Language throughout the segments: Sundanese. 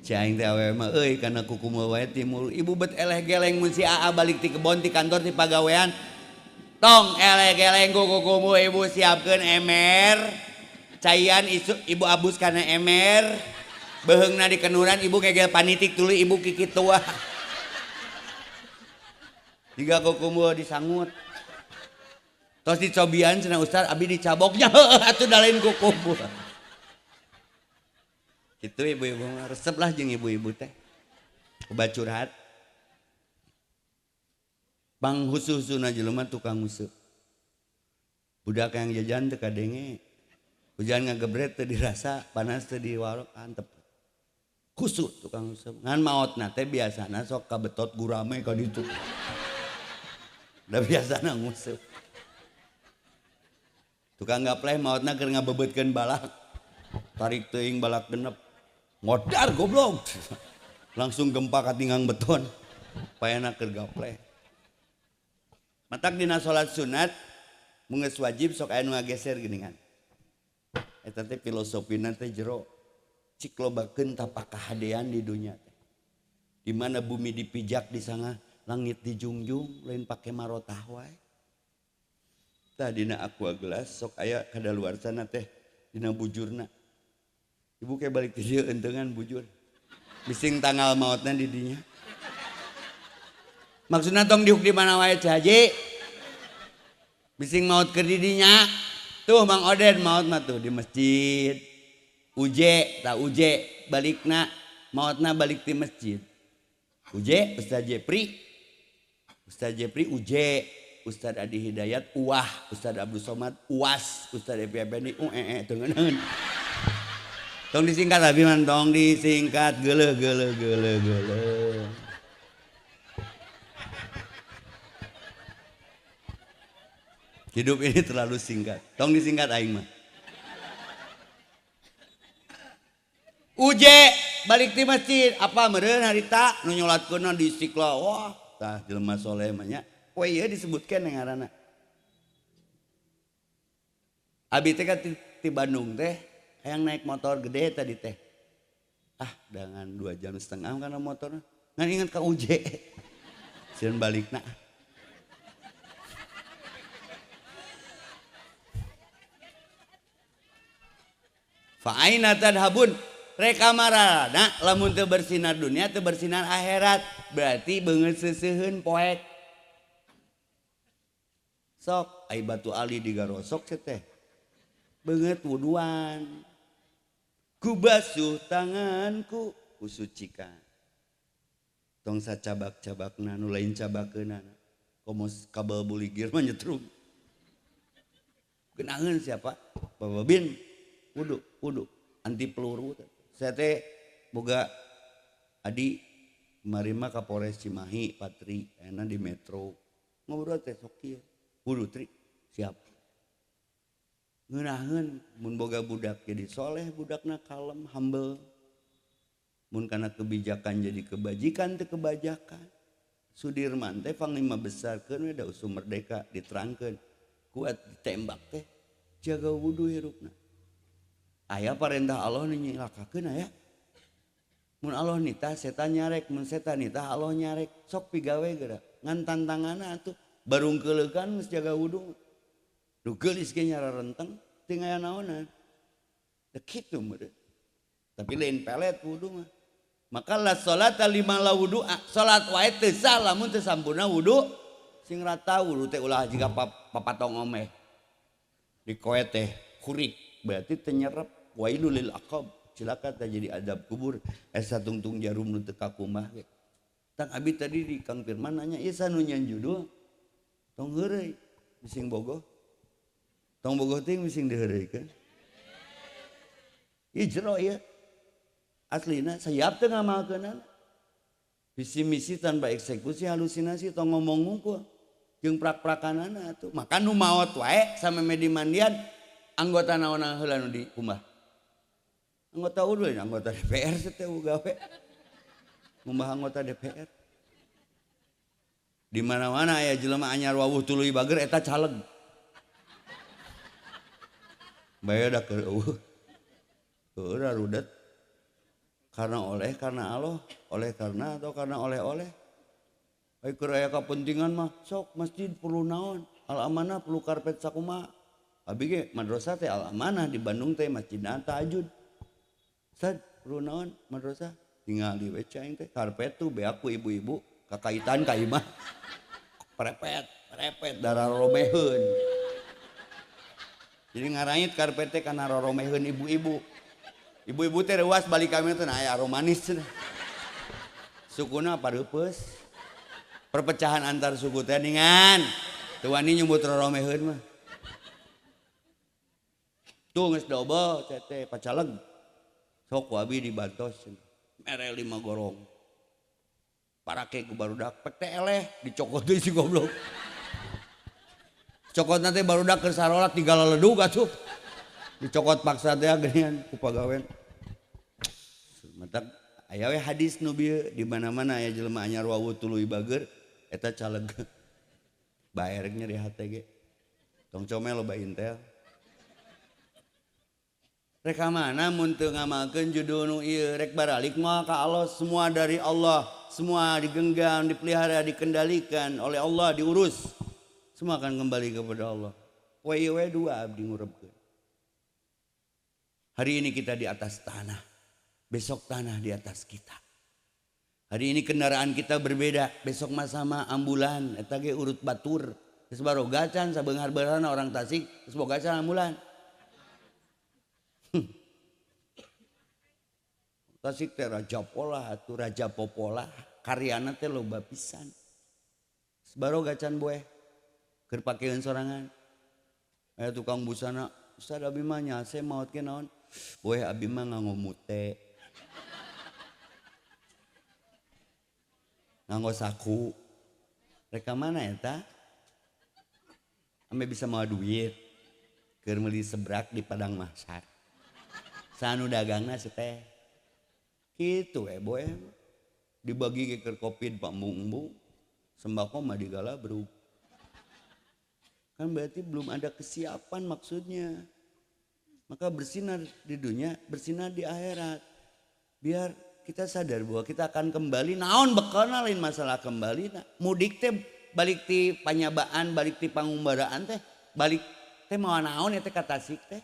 Si aing teh awewe mah euy kana kukumeu wae timur. Ibu bet eleh geleng mun si AA balik ti kebon ti kantor ti pagawean. Tong eleh geleng ku kukumeu ibu siapkeun emer. Caian isu ibu abus kana emer. Beheungna di kenuran ibu ngegel panitik tuluy ibu kikitua. Jiga kukumeu disangut. Tos dicobian cenah ustaz abi dicaboknya heueuh atuh da lain kukumeu. Itu ibu-ibu mah resep lah jeung ibu-ibu teh. Obat curhat. Pang husu-husuna jelema tukang huseu. Budak yang jajan teu kadenge. Hujan ngagebret teu dirasa, panas teu diwarok antep. Husu tukang huseu. Ngan maotna teh biasana sok kabetot gurame ka ditu. Da biasana nguseup. Tukang gapleh maotna keur ngabebeutkeun balak. Tarik teuing balak genep. Modar goblok. Langsung gempa katinggang beton. Payana keur gapleh. Matak dina salat sunat mun geus wajib sok aya nu ngageser geuningan. Eta teh filosofina teh jero. Cik lobakeun tapak kahadean di dunya teh. Di mana bumi dipijak di sana, langit dijungjung, lain pake marotah wae. Tah dina aqua gelas sok aya kadaluarsana teh dina bujurna. Ibu kayak balik ti dieu eunteungan bujur. Bising tanggal maotna di dinya. Maksudna tong diuk di mana wae Ceu Haji. Bising maot keur di dinya. Tuh Mang Oden maot mah tuh di masjid. Uje, ta uje balikna maotna balik ti masjid. Uje Ustaz Jepri. Ustaz Jepri Uje, Ustaz Adi Hidayat Uwah, Ustaz Abdul Somad Uwas, Ustaz Epi Effendi Uee teu ngeunaheun. Tong disingkat abi mah tong disingkat geuleuh geuleuh geuleuh geuleuh. Hidup ini terlalu singkat. Tong disingkat aing mah. Uje balik ti masjid apa meureun harita nu nyolatkeunna di Istiqlal. Wah, tah jelema soleh mah nya. Poe ieu disebutkeun ngaranna. Abi teh kan ti Bandung teh hayang naik motor gede tadi teh. Ah, dengan 2,5 jam karena motorna. Ngan inget ka Uje. Sieun balikna. Fa aina tadhabun? Reka marana lamun teu bersinar dunia teu bersinar akhirat, berarti beungeut seuseuheun poek. Sok ai batu ali digarosok cenah teh. Beungeut wuduan. Ku basuh tanganku, ku sucikan. Tong sacabak-cabakna nu lain cabakeunana. Komos kabel buligir mah nyetrum. Genaheun siapa? Bapak bin wudu, wudu anti peluru. Saya teh boga adi marima ka Polres Cimahi Patri enak di Metro. Ngobrol teh sok kieu. Wudu tri siap. Ngeunaheun mun boga budak jadi soleh, budakna kalem, humble. Mun kana kebijakan jadi kebajikan teu kebajakan. Sudirman teh panglima besar keun we da usum merdeka diterangkeun. Kuat ditembak teh jaga wudu hirupna. Aya parentah Allah nu nyilakakeun aya. Mun Allah nitah setan nyarek, mun setan nitah Allah nyarek. Sok pigawe geura. Ngan tantanganna atuh barung keuleukan geus jaga wudu. Nu geulis ge nyara renteng teu ngaya naonan. Da kitu meureun. Tapi lain pelet wudu mah. Maka la salata lima la wudu'a. Salat wae teu sah lamun teu sampurna wudu. Sing rata wudu teh ulah jiga papatong omeh. Dikoe teh kurik berarti teu nyerep. Wailul lil aqab. Cilaka teh jadi adab kubur. Esa tungtung jarum nu teu kakumah ge. Tang abi tadi di Kang Firman nanya, ieu sanu nyan judul? Tong heureuy bising bogoh. Tong bogoh teh bising diheureuykeun. Ieu jero ieu. Aslina siap teu ngamalkeunana. Visi misi tanpa eksekusi halusinasi tong ngomong ngungkul. Jeung prak-prakanana atuh. Maka nu maot wae sameme di mandian anggota naon heula nu dikumbah. Anggota udah, anggota DPR teh gawe. Ngumbah anggota DPR. Di mana-mana aya jelema anyar wawuh tuluy bager eta caleg. Bae da keur eueuh. Heueuh rudet. Karena oleh, karena Allah, oleh karena atau karena oleh-oleh. Ai keur aya kapentingan mah sok masjid perlu naon, Al Amanah perlu karpet sakumaha. Abi ge madrasah teh Al Amanah di Bandung teh masjidna Tajud. Ustaz perlu naon madrasah? Tingali we cai teh karpet tuh beak ku ibu-ibu kakaitan ka imah. Prepet, prepet darah romeheun. Jadi ngarait karpet teh kana roromeheun ibu-ibu. Ibu-ibu teh reuas balik kami teh aya aromanis cenah. Sukuna pareupeus. Perpecahan antar suku teh ningan. Teu wani nyumbut roromeheun mah. Tuh geus dobel teh pacaleg. Sok ku abi dibantos cenah. Mere 5 gorong. Parake ku barudak pek teh eleh dicokot deui si goblok. Cokotna teh barudak keur sarolat tinggal leledug atuh. Dicokot paksa teh geuningan ku pagawean. Matak aya we hadis nu bieu di mana-mana aya jelema anyar wawu tuluy bager eta caleg. Bae rek nyeri hate ge. Tong comel loba intel. Rek ka mana mun teu ngamalkeun judul nu ieu rek baralik moal ka Allah, semua dari Allah, semua digenggam, dipelihara, dikendalikan oleh Allah, diurus. Semua akan kembali kepada Allah. Poe ieu we dua abdi ngurebkeun. Hari ini kita di atas tanah, besok tanah di atas kita. Hari ini kendaraan kita berbeda, besok mah sama ambulan, eta ge urut batur. Geus baroga can sabeunghar-beunghar orang Tasik, geus boga can ambulan. Tasik teh raja pola atuh raja popola, karyana teh loba pisan. Geus baroga can boeh. Keur pakeun sorangan. Aya tukang busana, Ustaz abi mah nyase maot ge naon? Boeh abi mah nganggo mute. Nganggo saku. Rek ka mana eta? Ame bisa mawa duit. Keur meuli sebrak di Padang Mahsyar. Sanu dagangna si teh. Kitu we boeh. Dibagi ge keur covid pak embung-embung. Sembako mah digalabrug. Kan berarti belum ada kesiapan maksudnya. Maka bersinar di dunia, bersinar di akhirat. Biar kita sadar bahwa kita akan kembali. Naon bekalna lain masalah kembali. Nah, mudik teh balik ti panyabaan, balik ti pangumbaraan teh, balik teh mawa naon ya teh ka Tasik teh.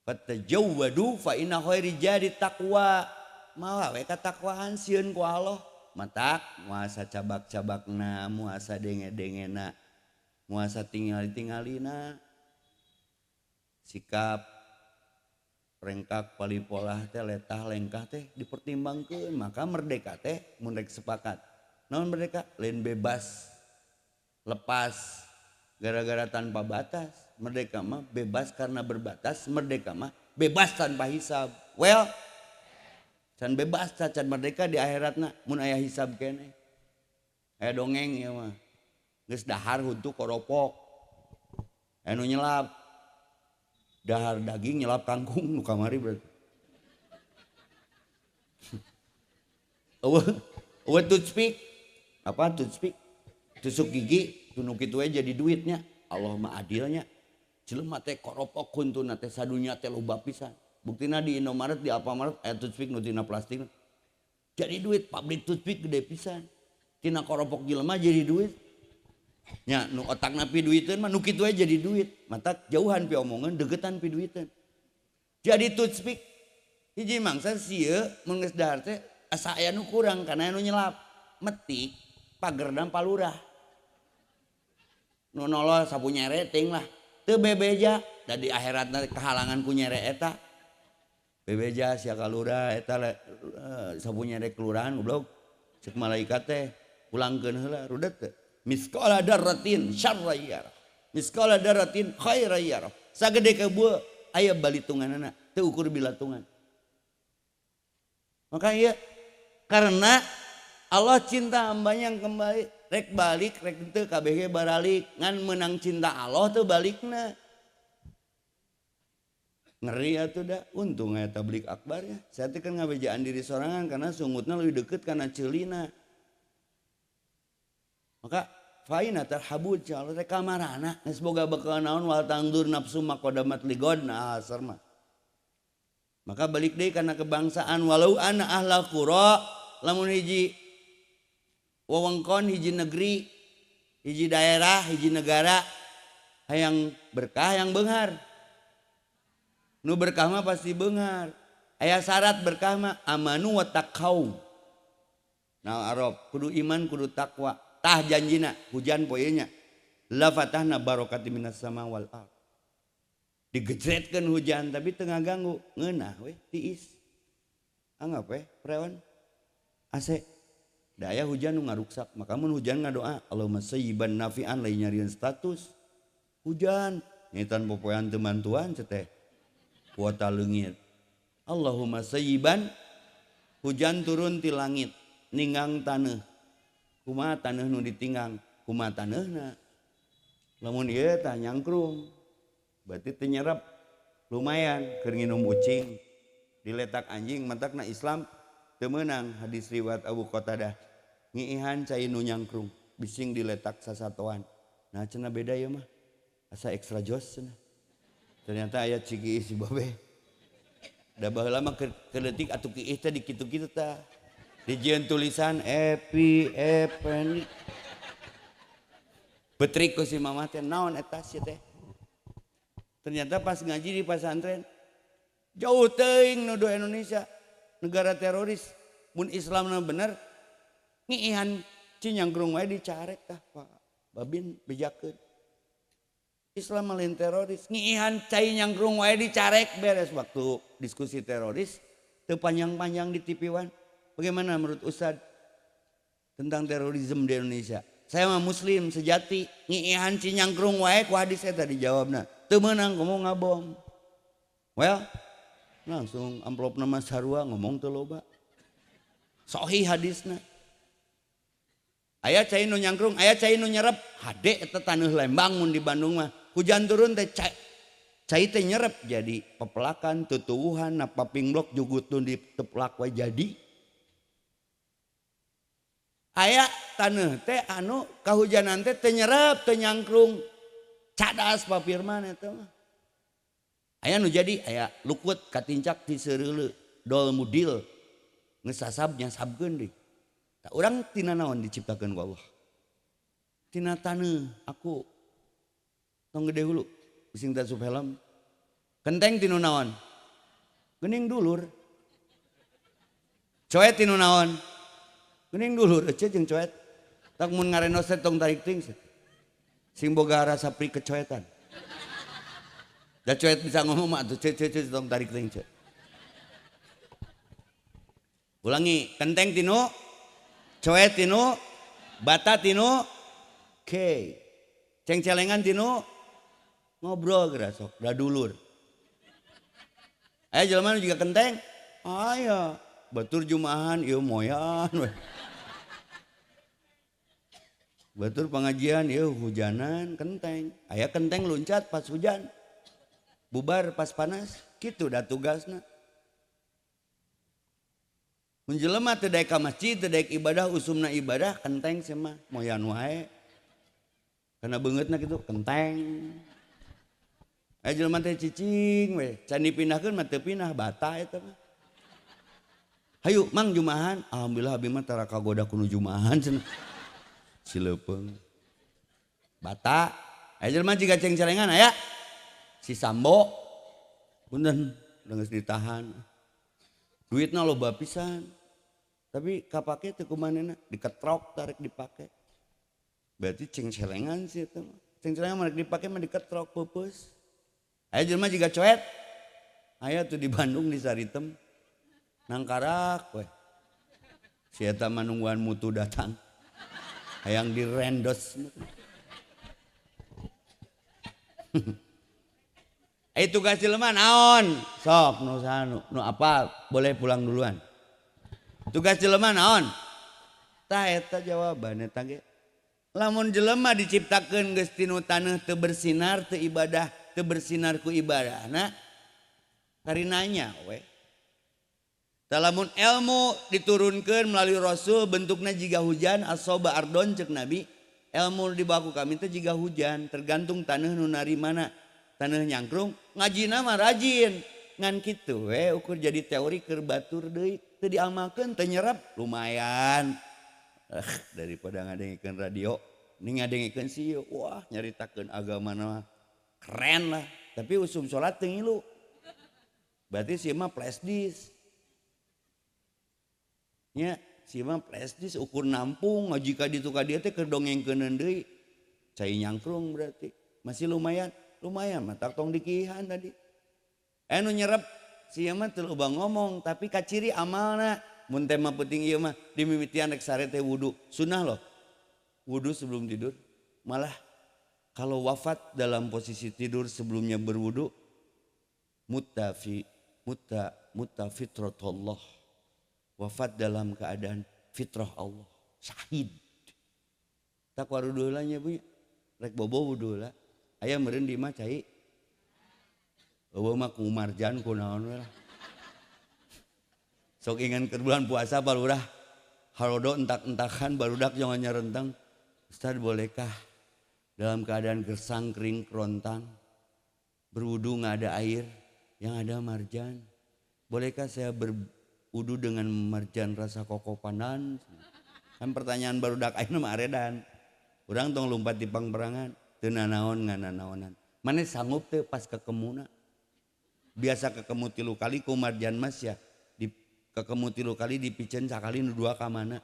Fatajawwadu fa inna khairi jadi taqwa. Mawa we katakwaan sieun ku Allah. Matak muasa cabak-cabakna, muasa denge-dengena, muasa tingali-tingalina. Sikap rengkak palipolah teh letah lengkah teh dipertimbangkeun, maka merdeka teh mun rek sepakat. Naon merdeka? Lain bebas, lepas gara-gara tanpa batas. Merdeka mah bebas karena berbatas, merdeka mah bebas tanpa hisab. Well, can bebas can merdeka di akhiratna mun aya hisab keneh. Aya dongeng ieu mah. Geus dahar huntu koropok. Aya nu nyelap. Dahar daging nyelap kangkung nu kamari berarti. Eueuh toothpick. Apa toothpick? Tusuk gigi nu kitu we jadi duitnya. Allah mah adilnya. Jelema teh koropok huntuna teh sadunya teh loba pisan. Buktina di Indomaret, di Alfamart aya toothpick nu tina plastik. Jadi duit pabrik toothpick gede pisan. Tina koropok jelema jadi duit. Nya nu otakna pi duiteun mah nu kitu we jadi duit. Matak jauhan pi omongan, degetan pi duiteun. Jadi toothpick hiji mangsa sieun mun geus dahar teh asa aya nu kurang kana anu nyelap. Metik pagerna palurah. Nu nolol sapu nyere ting lah. Teu bebeja da di akhiratna kahalangan ku nyere eta. Bebeja sia kalurah eta sapu nyere kelurahan goblok. Cek malaikat teh pulangkeun heula rudet teu. Misqala darratin syarra yarah. Misqala darratin khaira yarah. Sagede kebueu aya balitunganana teu ukur bilatungan. Maka ieu karena Allah cinta hambanya yang kembali rek balik rek teu kabeh ge baralik ngan menang cinta Allah teu balikna. Ngeri atuh da, untung aya tabligh akbar ya. Saya teh kan ngabejaan diri sorangan karena sungutna leuwih deukeut kana ceulina. Maka faina tarhabud Allah teh kamarana geus boga bekal naon wal tangdur nafsu maqadamat ligod nah asar mah. Maka balik deui kana kebangsaan walau anna ahlal qura lamun hiji wewengkon, hiji negeri, hiji daerah, hiji negara hayang berkah, yang beunghar. Nu berkah mah pasti beunghar. Aya syarat berkah mah amanu wa taqau. Nah Arab kudu iman kudu takwa. Tah janjina hujan poe nya. La fatahna barakati minas sama wal ard. Digejretkeun hujan tapi teu ngaganggu, ngeunah we tiis. Anggap we preon AC. Da aya hujan nu ngaruksak, maka mun hujan ngadoa Allahumma sayyiban nafi'an lain nyarieun status. Hujan ngitan popoean teu mantuan teh. Kuota leungit. Allahumma sayyiban, hujan turun ti langit ninggang taneuh. Kumaha taneuh nu ditinggang? Kumaha taneuhna? Lamun ieu tah nyangkrung. Berarti teu nyerep. Lumayan keur nginum ucing. Diletak anjing matakna Islam teu meunang hadis riwayat Abu Qatadah. Ngiihan cai nu nyangkrung, bising diletak sasatoan. Nah cenah beda ieu mah. Asa ekstra jos cenah. Ternyata aya ciki si babe. Da baheula mah keur leutik atuh kiih teh di kitu-kitu tah. Dijieun tulisan Epi Epeni. Betrik ku si mama teh naon eta sia teh. Ternyata pas ngaji di pesantren jauh teuing nuduh Indonesia negara teroris. Mun Islamna bener ngiihan cinyangkrung wae dicarek tah Pak Babin bejakeun. Islam lain teroris, ngiihan cai nyangkrung wae dicarek beres waktu diskusi teroris teu panjang-panjang di TV One. Bagaimana menurut Ustad tentang terorisme di Indonesia? Saya mah muslim sejati, ngiihan cai nyangkrung wae ku hadis eta dijawabna. Teu meunang ngomong ngabom. Well, langsung amplopna mah sarua ngomong teu loba. Sahih hadisna. Aya cai nu nyangkrung, aya cai nu nyerep, hade eta taneuh Lembang mun di Bandung mah. Hujan turun teh cai teh nyerep jadi pepelakan tutuwuhan na paping blok jugutun diteplak wae jadi. Aya taneuh teh anu kahujanan teh teu nyerep teu nyangkrung. Cadas Pak Firman eta mah. Aya nu jadi aya lukut katincak ti seureuleu dol mudil ngesasab nyasabkeun deui. Tah urang tina naon diciptakeun ku Allah? Tina taneuh aku tong gede hulu bising tasup helm. Kenteng tinu naon? Geuning dulur. Coet tinu naon? Geuning dulur ece jeung coet. Tak mun ngarenos teh tong tarik ting. Sing boga rasa pri kecoetan. Da coet bisa ngomong mah atuh ce ce ce tong tarik ting ce. Ulangi, kenteng tinu, coet tinu, bata tinu, ke. Ceng-celengan tinu ngobrol geura sok, da dulur. Aya jelema nu jiga kenteng, aya batur jumahan ieu moyan we. Batur pengajian ieu hujanan kenteng. Aya kenteng luncat pas hujan. Bubar pas panas, kitu da tugasna. Mun jelema teu daek ka masjid, teu daek ibadah, usumna ibadah, kenteng sia mah moyan wae. Karena beungeutna kitu kenteng. Aya jelema teh cicing we, can dipindahkeun mah teu pindah, bata eta mah. Hayu mang jumahan, alhamdulillah abi mah tara kagoda ku nu jumahan cenah. Si leupeung. Bata, aya jelema jiga ceng-celengan aya. Si Sambo punten geus ditahan. Duitna loba pisan. Tapi kapake teu kumanehna, diketrok tarik dipake. Berarti ceng-celengan sih eta mah. Ceng-celengan mah dipake mah diketrok peupeus. Aya jelema jiga coet. Aya tuh di Bandung di Saritem. Nangkarak we. Si eta mah nungguan mutu datang. Hayang direndos. Itu tugas jelema naon? Sok nu saha nu apa boleh pulang duluan. Tugas jelema naon? Tah eta jawaban eta ge. Lamun jelema diciptakeun geus tinu taneuh teu bersinar teu ibadah, teu bersinar ku ibadahna karinanya we. Tah lamun ilmu diturunkeun melalui rasul bentukna jiga hujan asoba ardon ceuk Nabi, ilmu dibawa ku kami teh jiga hujan tergantung taneuh nu narimana. Taneuh nyangkrung ngajina mah rajin. Ngan kitu we ukur jadi teori keur batur deui teu diamalkeun teu nyerap lumayan. Daripada ngadengikeun radio, ini ngadengikeun sih wah nyaritakeun agama mah keren lah, tapi usum salat teu ngilu. Berarti si mah flash disk. Nya si mah flash disk ukur nampung ngaji ka ditu ka dieu teh keur dongengkeuneun deui. Cai nyangkrung berarti. Masih lumayan, lumayan mah tong dikihan tadi. Nu nyerep si mah teu loba ngomong tapi kaciri amalna. Mun tema penting ieu mah dimimitian rek sare teh wudu. Sunnah loh. Wudu sebelum tidur. Malah kalau wafat dalam posisi tidur sebelumnya berwudu mutta fitratullah. Wafat dalam keadaan fitrah Allah. Syahid. Tak warudu heula nya punya. Rek bobo wudu heula. Aya meureun di imah cai. Eueuh mah ku marjan ku naon we lah. Sok ingan keur bulan puasa balurah halodo entak-entakan barudak jangan nyarentang. Ustaz bolehkah dalam keadaan gersang kering kerontang berwudu nggak ada air yang ada marjan, bolehkah saya berwudu dengan marjan rasa kokopanan? Kan pertanyaan barudak ayeuna mah aredan. Urang tong lumpat di pangperangan teu nanaon ngananaonan. Mane sanggup teu pas kekemuna? Biasa kekemu 3 kali ku marjan mas ya. Kekemu 3 kali dipicen sakali nu 2 ka mana?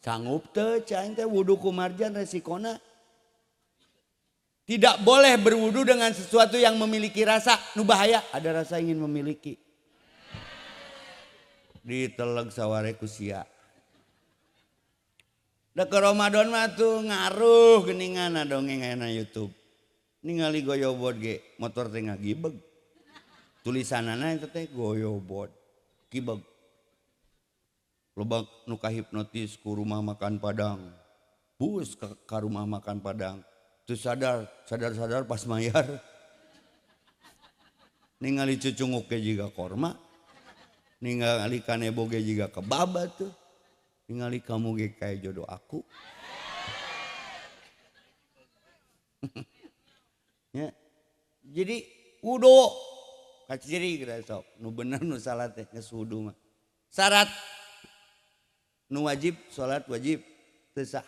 Sanggup teu cai teh wudu ku marjan resikona. Tidak boleh berwudu dengan sesuatu yang memiliki rasa nu bahaya, ada rasa ingin memiliki. Diteleg saware ku sia. Da ke Ramadan mah tuh ngaruh geuningan dongeng aya YouTube. Ningali goyobod ge motor teh ngagibeg. Tulisanana eta teh goyobod kibeg. Loba nu kahipnotis ku rumah makan Padang. Bus ka rumah makan Padang. Terus sadar pas mayar. Ningali cucunguk ge jiga korma. Ningali kanebo ge jiga kebab atuh. Ningali kamu ge kayak jodoh aku. Ya. Jadi wudu kaciri geura sok. Nu bener nu salah teh geus wudu mah. Syarat nu wajib salat wajib teu sah.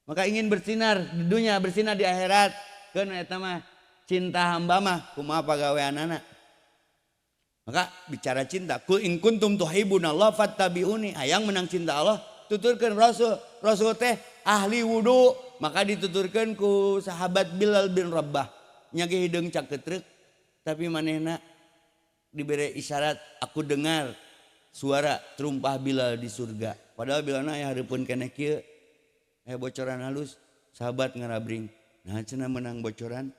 Maka ingin bersinar di dunia, bersinar di akhirat. Keun eta mah cinta hamba mah kumaha pagaweanana. Maka bicara cinta, kul in kuntum tuhibbunallah fattabi'uni. Hayang menang cinta Allah, tuturkeun Rasul. Rasul teh ahli wudu, maka dituturkeun ku sahabat Bilal bin Rabah. Nya ge hideung cakeutreuk, tapi manehna dibere isyarat, aku dengar suara terumpah Bilal di surga. Padahal Bilalna aya hareupeun keneh kieu. Aya bocoran halus, sahabat ngarabring. Nah cenah menang bocoran,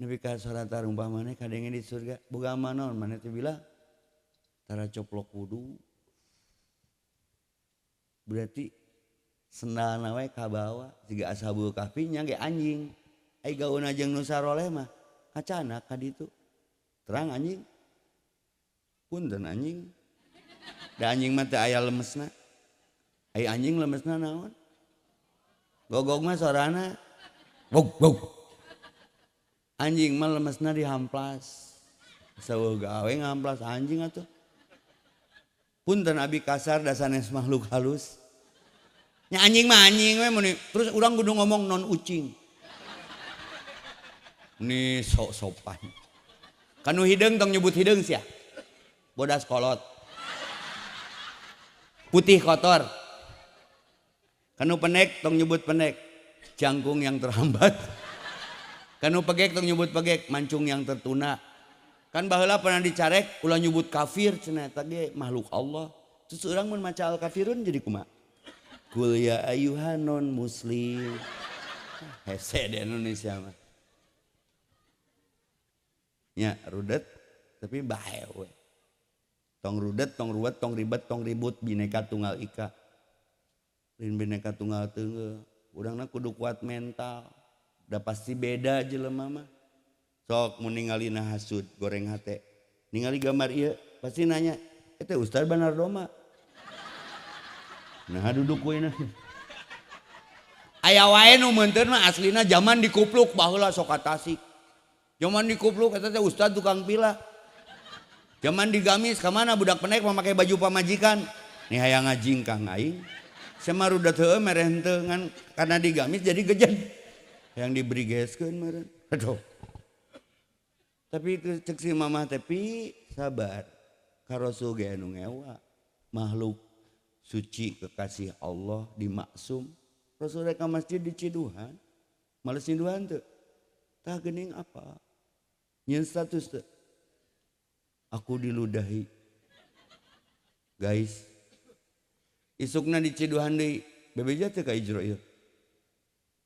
nepi ka suara tarumpah maneh kadenge di surga. Boga amal naon maneh teh Bilal? Tara coplok wudu. Berarti sendalna we kabawa siga Ashabul Kahfi nya ge anjing. Ai gauna jeung nu saroleh mah kacana ka ditu. Terang anjing. Punten anjing. Da anjing mah teu aya lemesna. Ai anjing lemesna naon? Gogog mah sorana. Bog bog. Anjing mah lemesna dihamplas. Saweuh gawe ngamplas anjing atuh. Punten abi kasar da sanes makhluk halus. Nya anjing mah anjing we mun terus urang kudu ngomong non ucing. Ini sok sopan. Kanu hideung tong nyebut hideung sia. Bodas kolot. Putih kotor. Kanu pendek tong nyebut pendek. Jangkung yang terhambat. Kanu pegek tong nyebut pegek, mancung yang tertuna. Kan baheula pernah dicarek ulah nyebut kafir cenah eta ge makhluk Allah. Terus urang mun maca al-kafirun jadi kumaha? Kul ya ayyuhan non muslim. Hese di Indonesia mah. Nya rudet tapi bae we. Tong rudet, tong ruwet, tong ribet, tong ribut, bineka tunggal ika. Lain bineka tunggal teunggeul. Urangna kudu kuat mental. Da pasti beda jelema mah. Sok mun ningalina hasud goreng hate. Ningali gambar ieu pasti nanya, "Eta Ustaz Banar Doma." Nah duduk we na. Aya wae nu meunteun mah aslina zaman dikupluk baheula sok ka Tasik. Zaman dikupluk eta teh ustad tukang pila. Zaman digamis ka mana budak pendek memakai baju pamajikan. Nih hayang ngajingkang aing. Semarudat heueuh mere henteu ngan karena digamis jadi gejed. Yang diberi geskeun meureun. Aduh. Tapi cek si mamah teh pi sabar. Ka Rasul ge anu ngewa. Makhluk suci kekasih Allah dimaksum. Rasul rek ka masjid diciduhan. Males nyiduhan teu? Tah geuning apa? Nyeun status teu? Aku diludahi. Guys. Isukna diciduhan deui. Bebeja teu ka Ijroil.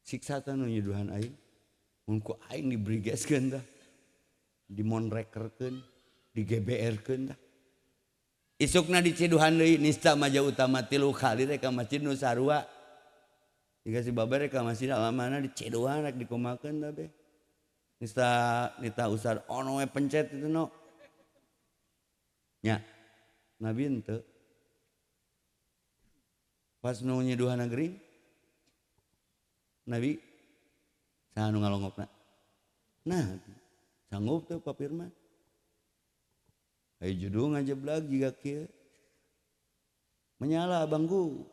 Siksa tah nu nyiduhan aing. Mun ku aing dibrigeskeun tah. Dimonrekerkeun, di GBR-keun tah. Isukna diciduhan deui nista maja utama 3 kali rek ka masjid nu sarua. Jika si babe rek ka masjid alamana diciduhan rek dikumakeun tah be. Nista nita usar ono we pencet itu no. Nya. Nabi henteu. Pas nu nyiduhan gering Nabi saha nu ngalongokna? Nabi. Sanggup teu Pak Firman? Ayo judul ngajeblag jiga kieu. Menyala abangku.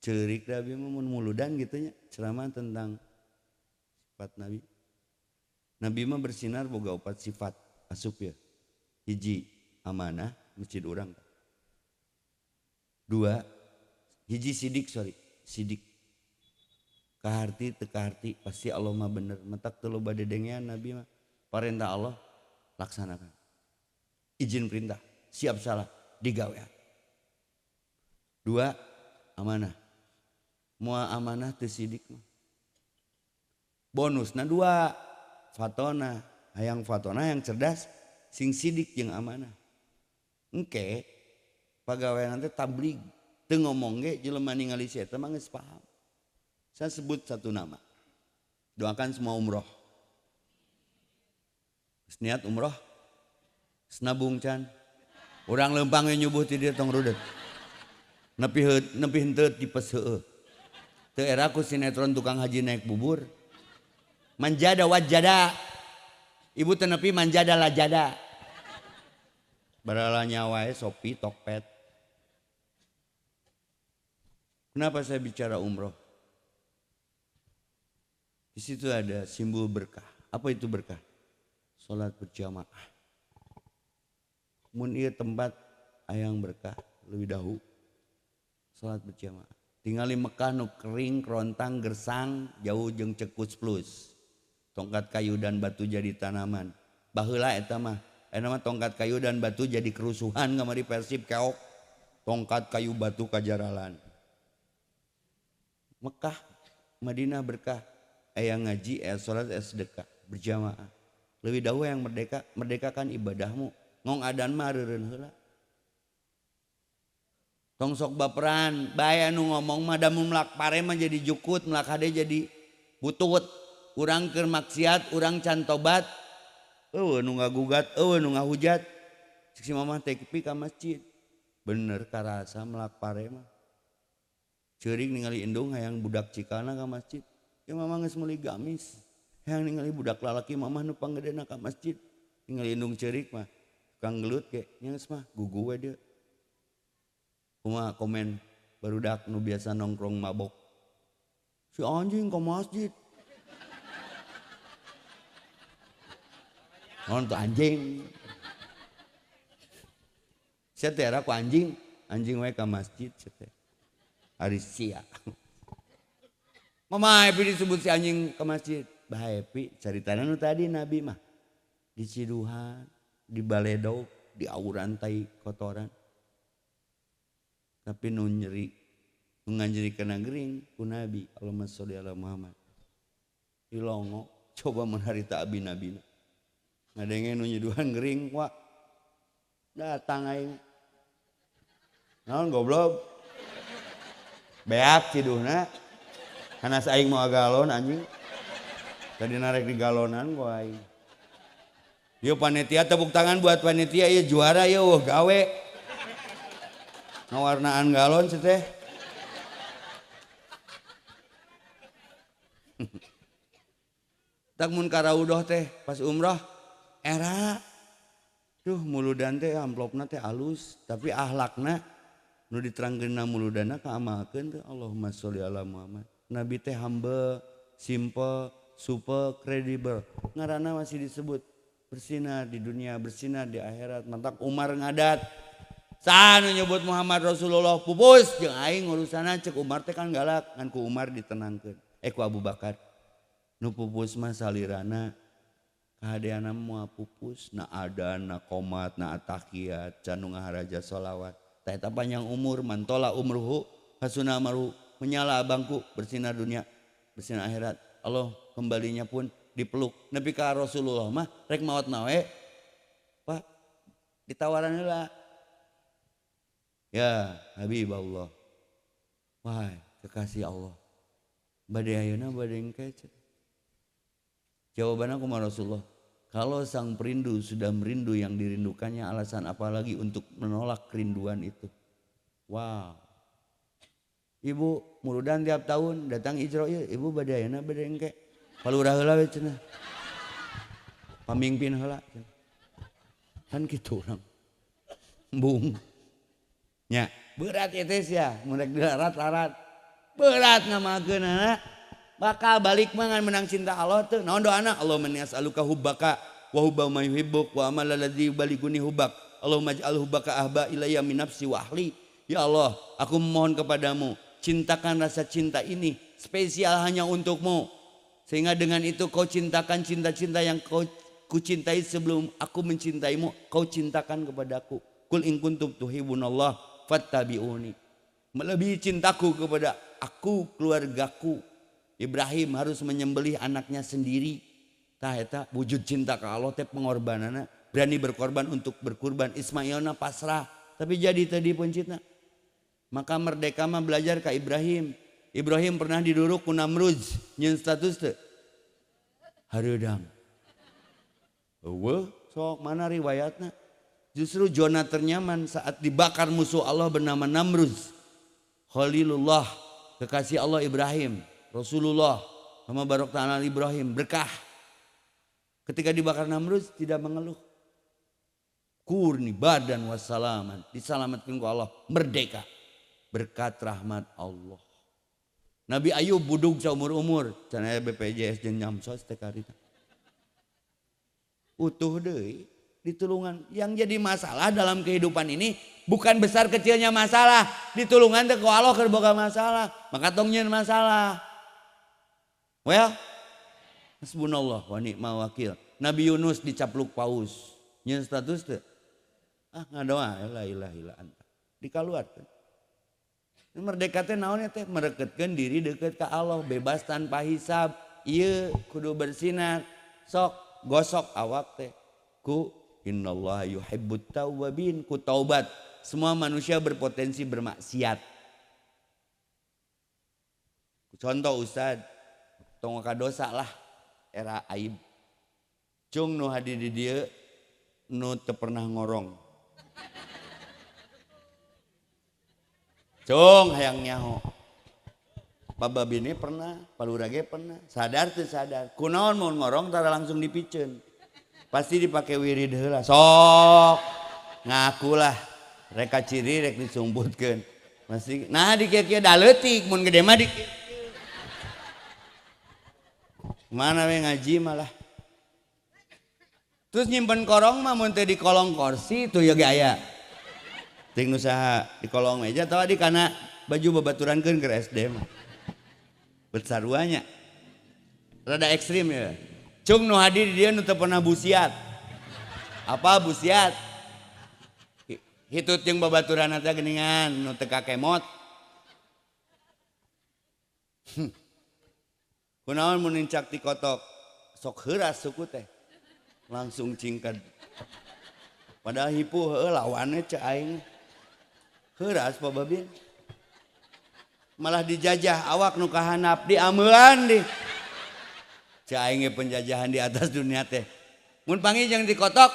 Ceurik Nabi mah mun muludan gitu nya, ceramah tentang sifat Nabi. Nabi mah bersinar boga 4 sifat asup ya. Hiji amanah masjid urang. 2 hiji sidik sorry, sidik. Kaharti teu kaharti pasti Allah mah bener. Matak teu loba dedengean Nabi mah. Parentah Allah laksanakan. Izin perintah, siap salah digawean. 2 amanah. Moal amanah teu sidik mah. Bonusna 2 fatona, hayang fatona yang cerdas sing sidik jeung amanah. Engke pagawean teh tablig teu ngomong ge jelema ningali si eta mah geus paham. Saya sebut satu nama. Doakan semua umroh. Niat umroh, senabung can. Urang lempang we nyubuh ti dieu tong rudet. Nepi nepi henteu tipes heueuh. Teu era ku sinetron tukang haji naik bubur. Manjada wajada. Ibu teu nepi manjada lajada. Barala nyawa we Shopee Tokped. Kenapa saya bicara umroh? Di situ ada simbol berkah. Apa itu berkah? Salat berjamaah. Mun ieu tempat hayang berkah leuwih dahu salat berjamaah. Tingali Mekah nu kering, kerontang, gersang, jauh jeung cekus plus. Tongkat kayu dan batu jadi tanaman. Baheula eta mah, eta mah tongkat kayu dan batu jadi kerusuhan kamari Persib keok. Tongkat kayu batu kajaralan. Mekah, Madinah berkah. Aya ngaji, aya salat, aya sedekah berjamaah. Leuwih dahu yang merdeka, merdekakan ibadahmu. Ngong adan mah reureun heula. Tong sok baperan, bae anu ngomong mah da mun melak pare mah jadi jukut, melak hade jadi butut. Urang keur maksiat, urang can tobat. Eueuh nu ngagugat, eueuh nu ngahujat. Cik si mamah teh pi ka masjid. Bener karasa melak pare mah. Ceurik ningali indung hayang budak cikana ka masjid. Ya mamah geus meuli gamis. Hayang ningali budak lalaki mamah nu panggedena ka masjid. Ningali indung ceurik mah tukang gelut ge nya geus mah gugu we deui. Kumaha komen barudak nu biasa nongkrong mabok. Si anjing ke masjid. Naon tuh anjing? Sia teh era ku anjing, anjing we ka masjid sia teh. Ari sia. Mama Happy disebut si anjing ke masjid. Bah Happy caritana nu tadi Nabi mah diciduhan, dibaledog, diauran tai kotoran. Tapi nu nyeri, nu nganjeri kana gering ku Nabi. Allahumma sholli ala Muhammad. Dilongo coba mun harita abi nabina. Ngadenge nu nyiduhan gering wak. Datang aing. Naon goblok? Beak ciduhna. Hanas aing mau galon anjing. Tadi narek di galonan ku aing. Yeuh panitia tepuk tangan buat panitia ieu juara ieu wah gawe. Ngawarnaan galon sih teh. Tak mun ka raudhah teh pas umroh era duh muludan teh amplopna teh alus tapi ahlakna nu diterangkeun na muludana kaamalkeun teh. Allahumma sholli ala Muhammad. Nabi teh humble, simple, super kredibel. Ngaranna masih disebut bersinar di dunia, bersinar di akhirat. Mantak Umar ngadat. Saha nu nyebut Muhammad Rasulullah pupus jeung aing urusanna cek Umar teh kan galak ngan ku Umar ditenangkeun. Ku Abu Bakar. Nu pupus mah salirana kahadeana moal pupus, na adan, na qomat, na atahiyat, can nu ngaharaja sholawat. Tah eta panjang umur, mantola umruhu hasuna amaruhu, menyala abangku bersinar dunia, bersinar akhirat. Allah kembalinya pun dipeluk. Nepi ka Rasulullah mah rek maot nawe Pak ditawaran heula. Ya Habib Allah, wahai kekasih Allah, bade ayeuna bade engke. Jawaban aku mah Rasulullah, kalau sang perindu sudah merindu yang dirindukannya, alasan apa lagi untuk menolak kerinduan itu? Wow. Ibu muludan tiap tahun datang Ijroil, ibu bade ayeuna bade engke. Palurah heula we cenah. Pamingpin heula cenah. Kan kitu urang. Embung. Nya, berat ieu teh sia, mun rek dilarat-larat. Berat ngamalkeunana. Bakal balik mah ngan menang cinta Allah teu. Naon doana? Allahumma inni as'aluka hubbaka wa hubba man yuhibbuk wa amal alladzi yuballighuni hubbak. Allahumma ij'al hubbaka ahba ilayya min nafsi wa ahli. Ya Allah, aku memohon kepadamu, cintakan rasa cinta ini spesial hanya untukmu. Sehingga dengan itu kau cintakan cinta-cinta yang kau kucintai sebelum aku mencintaimu, kau cintakan kepadaku. Kul in kuntum tuhibbunallah fattabi'uni. Melebihi cintaku kepada aku, keluargaku. Ibrahim harus menyembelih anaknya sendiri. Tah eta wujud cinta ka Allah teh pengorbananna, berani berkorban untuk berkurban. Ismailna pasrah, tapi jadi tadi pencitna. Maka merdeka mah belajar ka Ibrahim. Ibrahim pernah diduruk ku Namruz, nyeun status teu? Hareudang. Eueuh, sok mana riwayatna? Justru zona ternyaman saat dibakar musuh Allah bernama Namruz. Khalilullah, kekasih Allah Ibrahim, Rasulullah, sama barok ta'ala Ibrahim, berkah. Ketika dibakar Namruz tidak mengeluh. Kurni badan wassalaman, diselamatkan ku Allah, merdeka. Berkat rahmat Allah. Nabi Ayub budug saumur-umur, can aya BPJS jeung nyamsos teh karita. Utuh deui ditulungan. Yang jadi masalah dalam kehidupan ini bukan besar kecilnya masalah, ditulungan teh ku Allah keur boga masalah, maka tong nyieun masalah. Well, hasbunallah wa ni'mal wakil. Nabi Yunus dicapluk paus, nyieun status teu? Ah ngadoa la ilaha illa anta. Dikaluarkeun. Merdeka teh naon teh? Mereketkeun diri deket ka Allah, bebas tanpa hisab. Ieu kudu bersinar. Sok gosok awak teh ku innallaha yuhibbut tawwabin, ku taubat. Semua manusia berpotensi bermaksiat. Contoh Ustad, tong dosa lah era aib. Cung nu hadir di dieu nu teu pernah ngorong. Cung hayang nyaho. Pababine pernah, palurage pernah, sadar teu sadar. Kunaon mun ngorong tara langsung dipiceun. Pasti dipake wirid heula. Sok ngakulah rek ciri rek disumputkeun. Masih nah di kieu-kieu da leutik mun gede mah di mana we ngaji malah. Terus nyimpen korong mah mun teu di kolong kursi tuh ya ge aya. Ting nu saha di kolong meja atawa di kana baju babaturankeun keur SD mah. Bet saruanya. Rada ekstrim ya. Cung nu hadir dia nu teu pernah busiat. Apa busiat? Hitut jeung babaturan teh geuningan nu teu kakemot. Kunaon mun nincak ti kotok sok heuras suku teh. Langsung cingked. Padahal hipu heueuh lawannya cek aing. Heuras pababin. Malah dijajah awak nu kahanap diameuan di. Cek aing ge penjajahan di atas dunia teh. Mun panggih jeung dikotok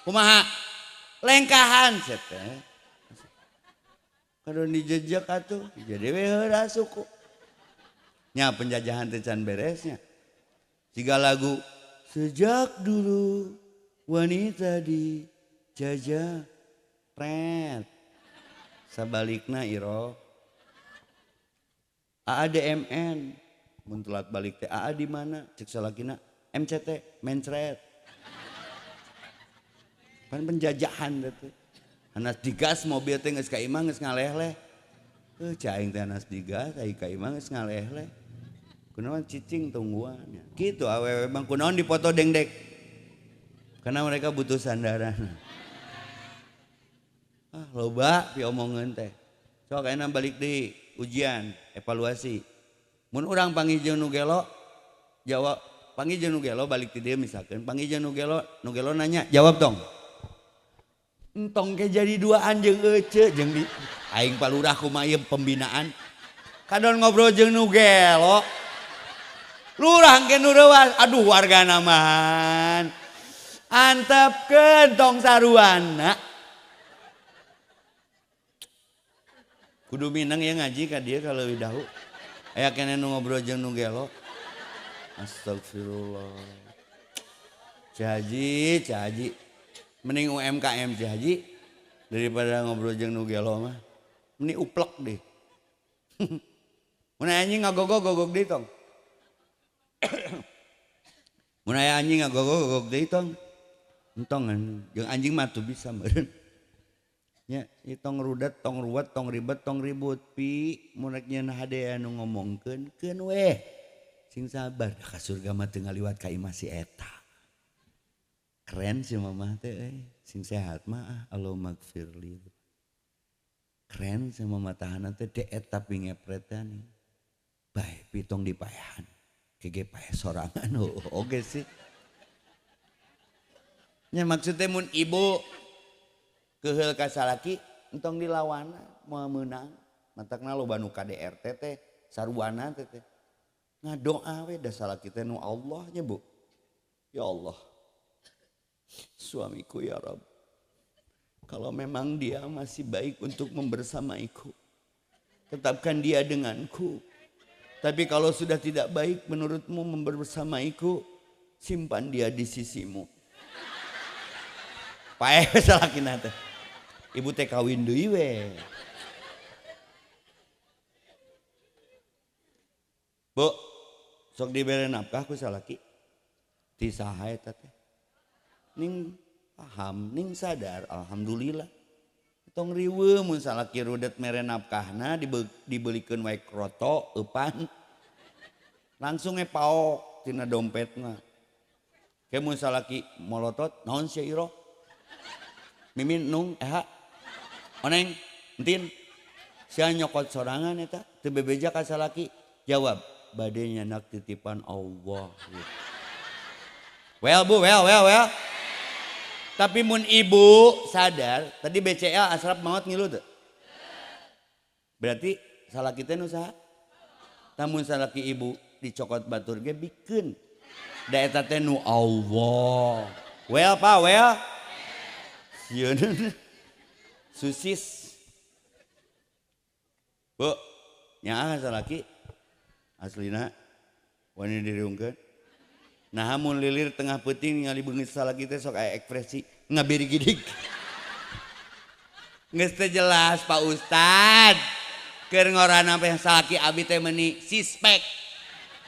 kumaha? Lengkahan set teh. Kadon dijejek atuh jadi we heuras suku. Nya penjajahan teh can beresnya. Tiga lagu sejak dulu wanita dijajah pret. Sabalikna iro. AADMN mun telat balik teh AA di mana? Cek salakina MCT mencret. Pan penjajahan teh. Hanas digas mobil teh geus ka imah geus ngaleh-leh. Cai aing teh hanas digas ai ka imah geus ngaleh-leh. Kunaon cicing tungguan. Kitu awewe bang kunaon dipoto dengdek. Karena mereka butuh sandaran. Ah loba piomongeun teh. Sok ayeuna balik di ujian evaluasi. Mun urang panggih jeung nu gelo jawab panggih jeung nu gelo balik ti dieu misalkeun panggih jeung nu gelo nanya jawab tong. Entong ke jadi duaan jeung ece jeung di aing palurah kumaha ieu pembinaan. Kadon ngobrol jeung nu gelo. Lurah ke nu reuas, aduh wargana mah. Antepkeun tong saruana. Kudu minang ya ngaji ka dieu ka leuwih dahu. Aya keneh nu ngobrol jeung nu gelo. Astagfirullah. Cahaji, cahaji. Mending UMKM cahaji daripada ngobrol jeung nu gelo mah. Mending uplek deh. Mun aya anjing ngagogog-gogog deui tong. Mun aya anjing ngagogog-gogog deui tong. Entong jeung anjing mah tuh bisa meureun. Nya, ieu tong rudet, tong ruwet, tong ribet, tong ribut. Pi mun rek nyeun hade anu ngomongkeun keun weh. Sing sabar ka surga mah teu ngaliwat ka imah si eta. Keren si mamah teh euy, sing sehat mah ah Allahumma gfirli. Keren si mamah tahanan teh de eta pingepretan. Bae pitong dipaehan. Kege paeh sorangan oge sih. Nya maksudnya mun ibu keheul ka salaki entong dilawana moal meunang. Matakna loba nu KDRT teh saruana teh teh. Ngadoa we da salaki teh nu Allah nya Bu. Ya Allah. Suamiku ya Rabb. Kalau memang dia masih baik untuk membersamaiku, tetapkan dia denganku. Tapi kalau sudah tidak baik menurutmu membersamaiku, simpan dia di sisimu. Paeh salakina teh. Ibu teh kawin deui we. Bu, sok dibere nafkah ku salaki. Ti saha eta teh? Ning paham, ning sadar, alhamdulillah. Tong riweuh mun salaki rudet mere nafkahna dibelikeun wae kroto eupan. Langsung e paok tina dompetna. Ke mun salaki molotot, naon sia iro? Mimin nung eha. Oneng, entin. Sia nyokot sorangan eta, teu bebeja ka salaki. Jawab, bade nyanak titipan Allah. Well Bu, well well well. Tapi mun ibu sadar, tadi BCL asrap maot ngilu teu? Berarti salaki teh nu saha? Tamun salaki ibu dicokot batur ge bikeun. Da eta teh nu Allah. Well Pa, well. Sieun. Susis. Bu, nyaah salaki aslina wani diriungkeun. Nah mun lilir tengah peuting ningali beungit salaki teh sok aya ekspresi ngabirigidig. Geus teu jelas Pak Ustad. Keur ngorana teh salaki abi teh meuni sispek.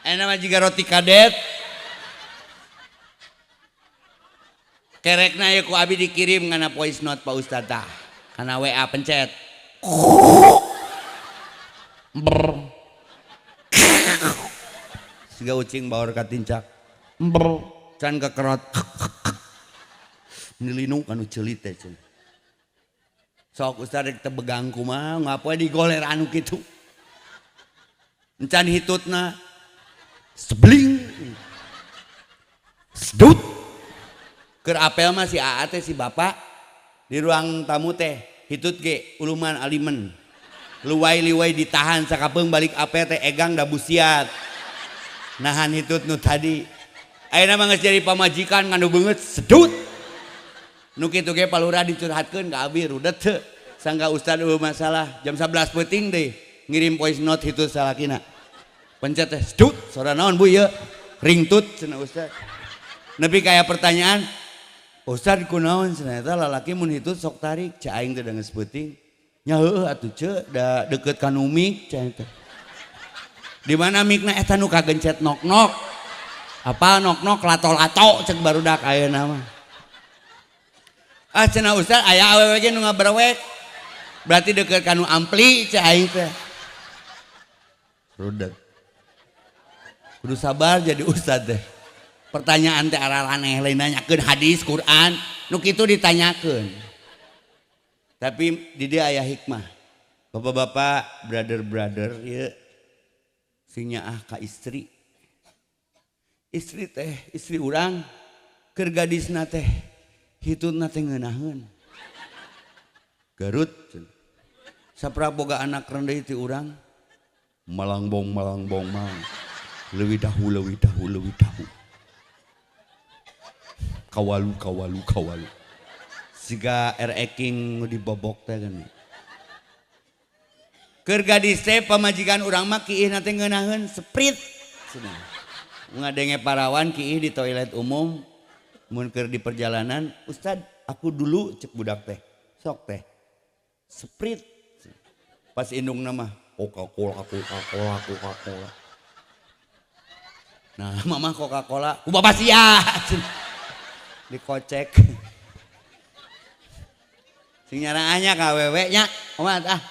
Ayeuna mah jiga roti kadet. Kerekna ieu ku abi dikirim ngana voice note Pak Ustad tah. Kana WA pencet. Brr. Siga ucing baur katincak. Brr. Can kekerot. Nilinu kanu ceuli teh cenah. Sok ustad rek teu begang kumaha ngapoe digoler anu kitu. Encan hitutna. Sebling. Sedut. Keur apel mah si AA teh si bapak di ruang tamu teh hitut ge uluman alimen. Luwai-liwai ditahan sakapeung balik apel teh egang da busiat. Nahan hitut nu tadi. Ayeuna mah geus jadi pamajikan nganu beungeut sedut. Nu kitu ge palurah dicurhatkeun ka abi rudet teu. Sangka ustad eueuh masalah jam 11 peuting deui ngirim voice note hitut salakina. Pencet teh sedut, sora naon Bu ieu? Ringtut cenah Ustad. Nepi kaya pertanyaan, Ustad kunaon cenah eta lalaki mun hitut sok tarik, cek aing teh da geus peuting. Nya heueuh atuh ceu da deukeut ka nu mik cek teh. Di mana mikna eta nu kagencet nok-nok. Apa nok-nok lato-lato cek barudak ayeuna mah. Ah cenah Ustad aya awewe ge nu ngabrewek. Berarti deukeut ka nu ampli cek aing teh. Rudet. Kudu sabar jadi ustad teh. Pertanyaan teh araraneh lain nanyakeun hadis Quran, nu kitu ditanyakeun. Tapi di dia aya hikmah. Bapak-bapak, brother-brother ieu sing nyaah ka istri. Istri teh, istri urang keur gadisna teh hitutna teh ngeunaheun. Garut saprak boga anak rendah ti urang malangbong malangbong mang leuwih dahu leuwih dahu leuwih dahu kawalu kawalu kawalu siga RE King nu dibobok teh kan. Keur gadis teh pamajikan urang mah kiihna teh ngeunaheun sprite cenah. Ngadenge parawan kiih di toilet umum mun keur di perjalanan, Ustad aku dulu cek budak teh sok teh sprite. Pas indungna mah Coca-Cola Coca-Cola Coca-Cola. Nah mama Coca-Cola ku bapak sia dikocek. Sing nyaraannya ka awewe nya omat ah.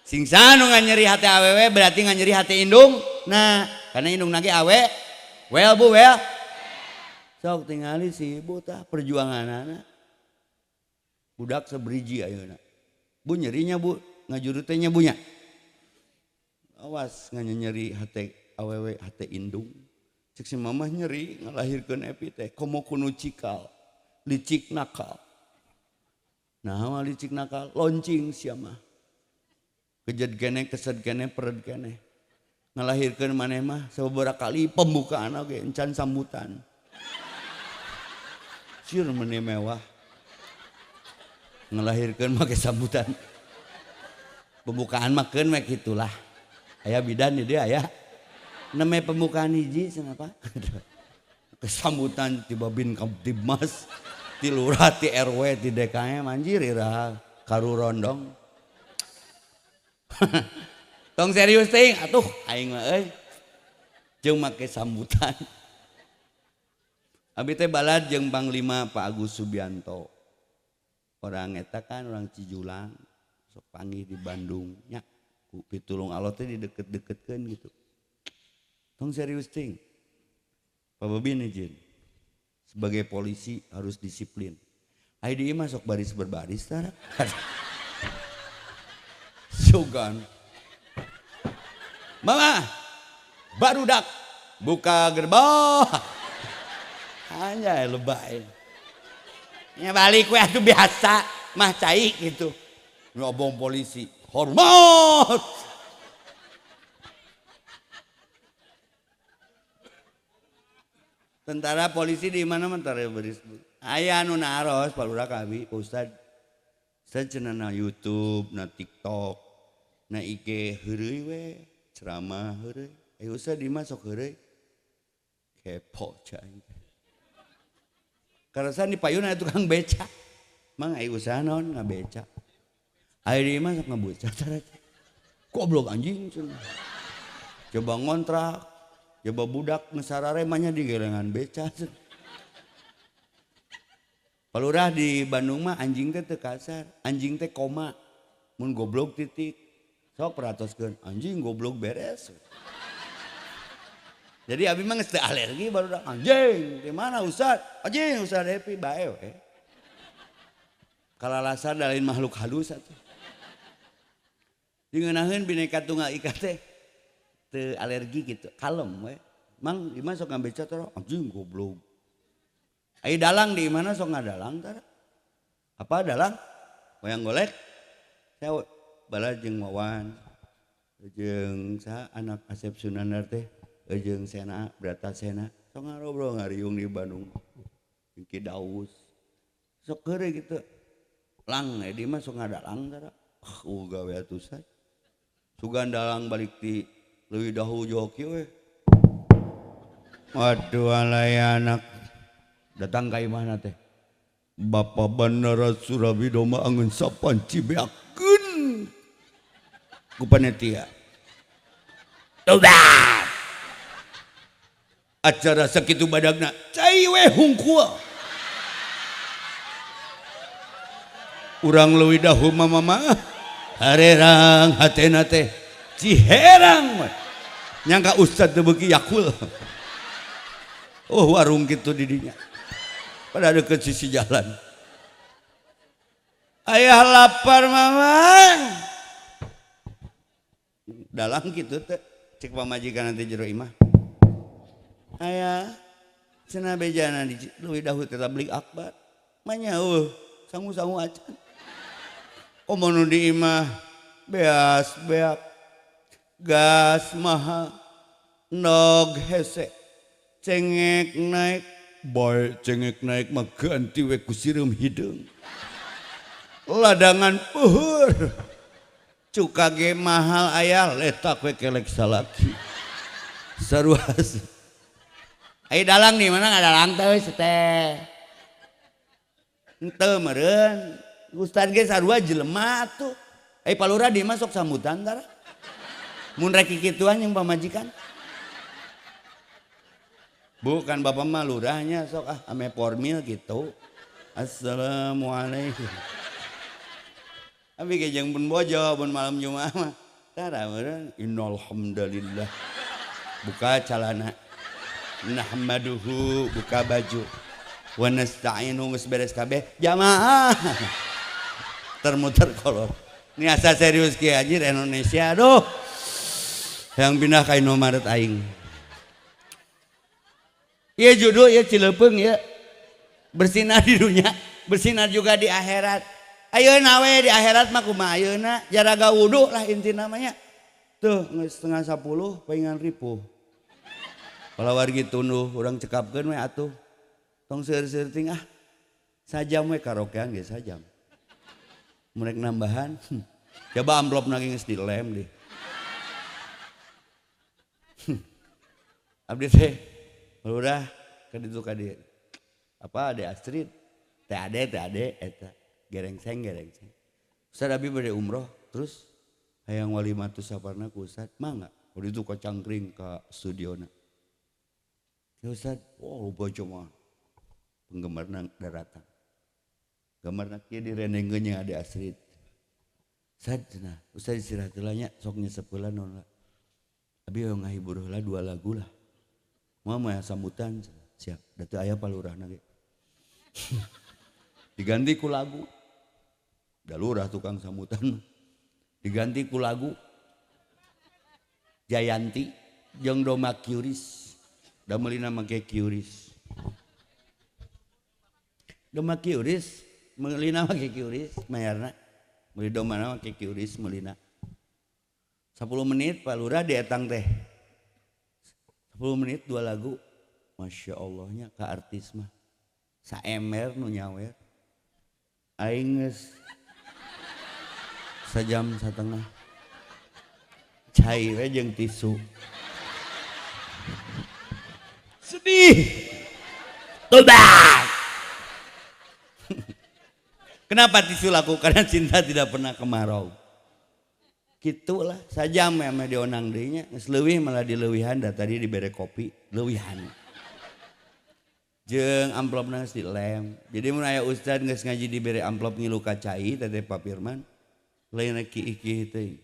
Sing sanu nganyeri hati awewe berarti nganyeri hati indung. Nah karena indung nage awe well bu well. Sok tingali si ibu tah perjuanganana. Budak seberiji ayeuna. Bu nyerinya bu ngajuru teh nya bu nya. Awas nganyeri hati awewe hati indung. Cek si mamah nyeri ngalahirkeun Epi teh komo kunu cikal licik nakal. Nah mah licik nakal loncing sia mah. Kejed keneh kesed keneh pered keneh. Ngalahirkeun maneh mah sababaraha kali pembukaan oge encan sambutan. Sieun meni mewah. Ngalahirkeun make sambutan. Pembukaan mah keun we kitulah. Aya bidan di dieu aya. Neme pembukaan hiji cenah Pak. Kesambutan ti Babin Kamtibmas, ti lurah, ti RW, ti DKM anjir iraha karurondong. Tong serius teuing atuh aing mah euy. Jeung make sambutan. Abi teh balad jeung Panglima Pak Agus Subianto. Orang eta kan orang Cijulang, sok panggih di Bandung nya. Ku pitulung Allah teh dideket-deketkeun gitu. Tong serius ting. Pak Babin izin. Sebagai polisi harus disiplin. Ai di imah sok baris berbaris tara. Sugan. Mama, barudak buka gerbang. Hanya lebay. Nya balik we atuh biasa, mah cai gitu. Ngobong polisi, hormat. Tentara polisi di mana mah tara baris. Aya anu naros Pak Lurah ka abi, Pak Ustad. Ustad cenah na YouTube, na TikTok, na IG heureuy we, ceramah heureuy. Ustad di mah sok heureuy. Kepo cai. Karasan di payun aya tukang beca. Mang ai usaha naon ngabeca. Aya di mah sok ngabeca tara. Goblok anjing cenah. Coba ngontrak, coba budak ngesarare mah nya digelengan beca. Palurah di Bandung mah anjing teh teu kasar, anjing teh koma. Mun goblok titik. Sok peratoskeun, anjing goblok beres. Jadi abi mah geus teu alergi barudak anjing. Di mana Ustad? Anjing Ustad Epi bae we. Kalalasan da lain makhluk halus atuh. Dingeunaheun Bineka Tunggal Ika teh teu alergi gitu, kalem we. Mang di mana sok ngabeca teh anjing goblok. Ai dalang di mana sok ngadalang tara? Apa dalang? Wayang golek. Saya bala jeung Wawan, jeung saha anak Asep Sunandar teh, jeung Sena, Brata Sena. Sok ngarobrol ngariung di Bandung. Jeung Ki Daus. Sok heureuy gitu. Lang di mah sok ngadalang tara. Gawe atuh say. Sugan dalang balik ti leuwih dahu joki we. Waduh alay anak datang ka imahna teh. Bapak Bandara Surabi Doma angeun sapanci beakeun ku panitia. Tobat. Acara sakitu badagna cai we hungkul. Urang leuwih dahu mama harerang hatena teh ciherang we. Nyangka ustad teu beuki yakul. Oh warung kitu di dinya. Pada deket sisi jalan. Ayah lapar mama. Dalang kitu teh cek pamajikan nanti jero imah. Ayah cenah bejana di leuwih dahu teh tabligh akbar. Manya eueuh sangu-sangu acan. Komo nu di imah beas beak gas mahal nog hese cengek naik bae cengek naik mah ganti we ku sireum hideung ladangan peuheur cuka ge mahal aya letak we kelek salaki saruas ai dalang di mana ngadalang teh teh henteu meureun ustad ge sarua jelema atuh ai palurah di mah sok sambutan tara mun rek kikituan jeung pamajikan. Bukan bapak mah lurahnya sok ah ame formil gitu. Assalamualaikum. Abi ge jeung pun bojo pun malam Jumat mah. Tara meureun innalhamdalillah. Buka calana. Nahmaduhu buka baju. Wa nasta'inu geus beres kabeh jamaah. Termuter kolor. Ini asa serius kieu anjir Indonesia aduh. Yang pindah ka Indomaret aing. Iya judul ya Cileupeng ya. Bersinar di dunia, bersinar juga di akhirat. Ayeuna we di akhirat mah kumaha ayeuna jaraga wudu lah inti namanya. Tuh geus 9:30 paingan ripuh. Palawargi tunduh urang cekapkeun we atuh. Tong seueur-seueur ting ah. Sajam we karaokean ge sajam. Mun rek nambahan, coba amplopna ge geus dilem deh. Abdi teh udah ka ditu ka dieu. Apa Ade Astrid? Teh Ade eta gerengseng gerengseng. Ustaz abi bade umroh terus hayang walimatus saparna ku Ustaz mangga. Kudu itu ka cangkring ka studiona. Ya Ustaz, oh loba cuma penggemarna daratan. Gambarna kieu direndengkeun nya Ade Astrid. Ustaz cenah, Ustaz istirahat heula nya sok nyesep heula naon. Abi hoyong ngahibur heula 2 lagu lah. Moal mah sambutan siap, da teu aya palurahna ge. Diganti ku lagu. Da lurah tukang sambutan. Diganti ku lagu Jayanti jeung Doma Kiuris. Da meulina make Kiuris. Doma Kiuris meulina make Kiuris mayarna. Meuli domana make Kiuris meulina. 10 menit Pak Lurah dietang teh. 10 menit 2 lagu. Masya Allahnya ka artis mah. Saemer nu nyawer. Aing geus sajam satengah. Cai we jeung tisu. Sedih. Tobat. Kenapa tisu laku? Karena cinta tidak pernah kemarau. Gitulah sajam ya mah dionang deui nya geus leuwih malah dileuwihan da tadi dibere kopi leuwihan. Jeung amplopna geus dilem. Jadi mun aya ustad geus ngaji dibere amplop ngilu ka cai teh Pak Firman lain rek kiih-kiih teuing.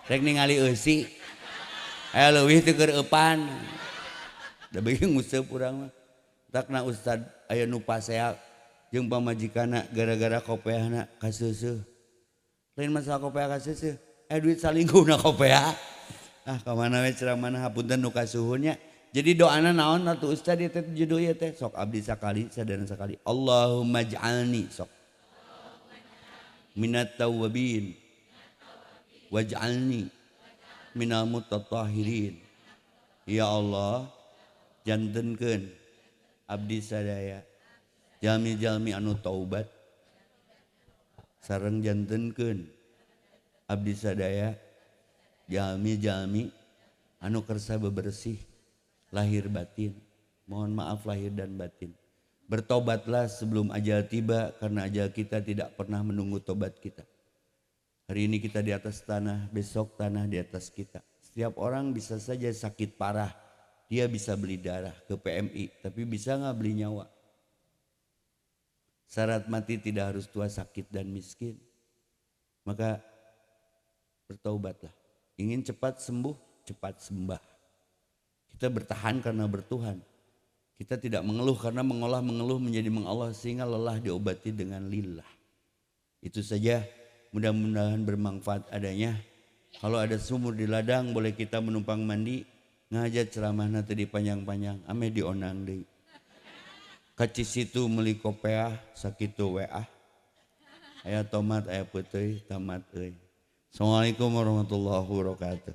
Rek ningali eusi. Aya leuwih teu keur eupan. Da beuki nguseup urang mah. Takna ustad aya nu pasea jeung pamajikanna gara-gara kopeahna kaseuseuh. Lain masalah kopea kaseuseuh, duit salingkuhna kopea. Ah ka mana we ceramahna hapunten nu kasuhunnya. Jadi doana naon atuh ustad ieu teh judul ieu teh sok abdi sakali sadana sakali. Allahumma ij'alni sok minat tawwabin waj'alni minal mutatahhirin. Ya Allah jantenkeun abdi sadaya jalmi-jalmi anu taubat sareng jantenkeun abdi sadaya jalmi-jalmi anu kersa bebersih. Lahir batin. Mohon maaf lahir dan batin. Bertobatlah sebelum ajal tiba, karena ajal kita tidak pernah menunggu tobat kita. Hari ini kita di atas tanah, besok tanah di atas kita. Setiap orang bisa saja sakit parah, dia bisa beli darah ke PMI, tapi bisa nggak beli nyawa? Syarat mati tidak harus tua, sakit, dan miskin. Maka bertaubatlah. Ingin cepat sembuh, cepat sembah. Kita bertahan karena bertuhan. Kita tidak mengeluh karena mengolah mengeluh menjadi mengallah, sehingga lelah diobati dengan lillah. Itu saja, mudah-mudahan bermanfaat adanya. Kalau ada sumur di ladang boleh kita menumpang mandi, ngajak ceramahna teu dipanjang-panjang, ame dionang deui. Ka situ meuli kopeah sakitu WA. Aya tomat, aya peuteuy, tamat euy. Assalamualaikum warahmatullahi wabarakatuh.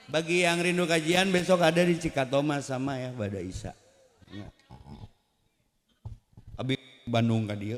Bagi yang rindu kajian besok ada di Cikatoma sama ya pada Isya. Abi Bandung ka dieu.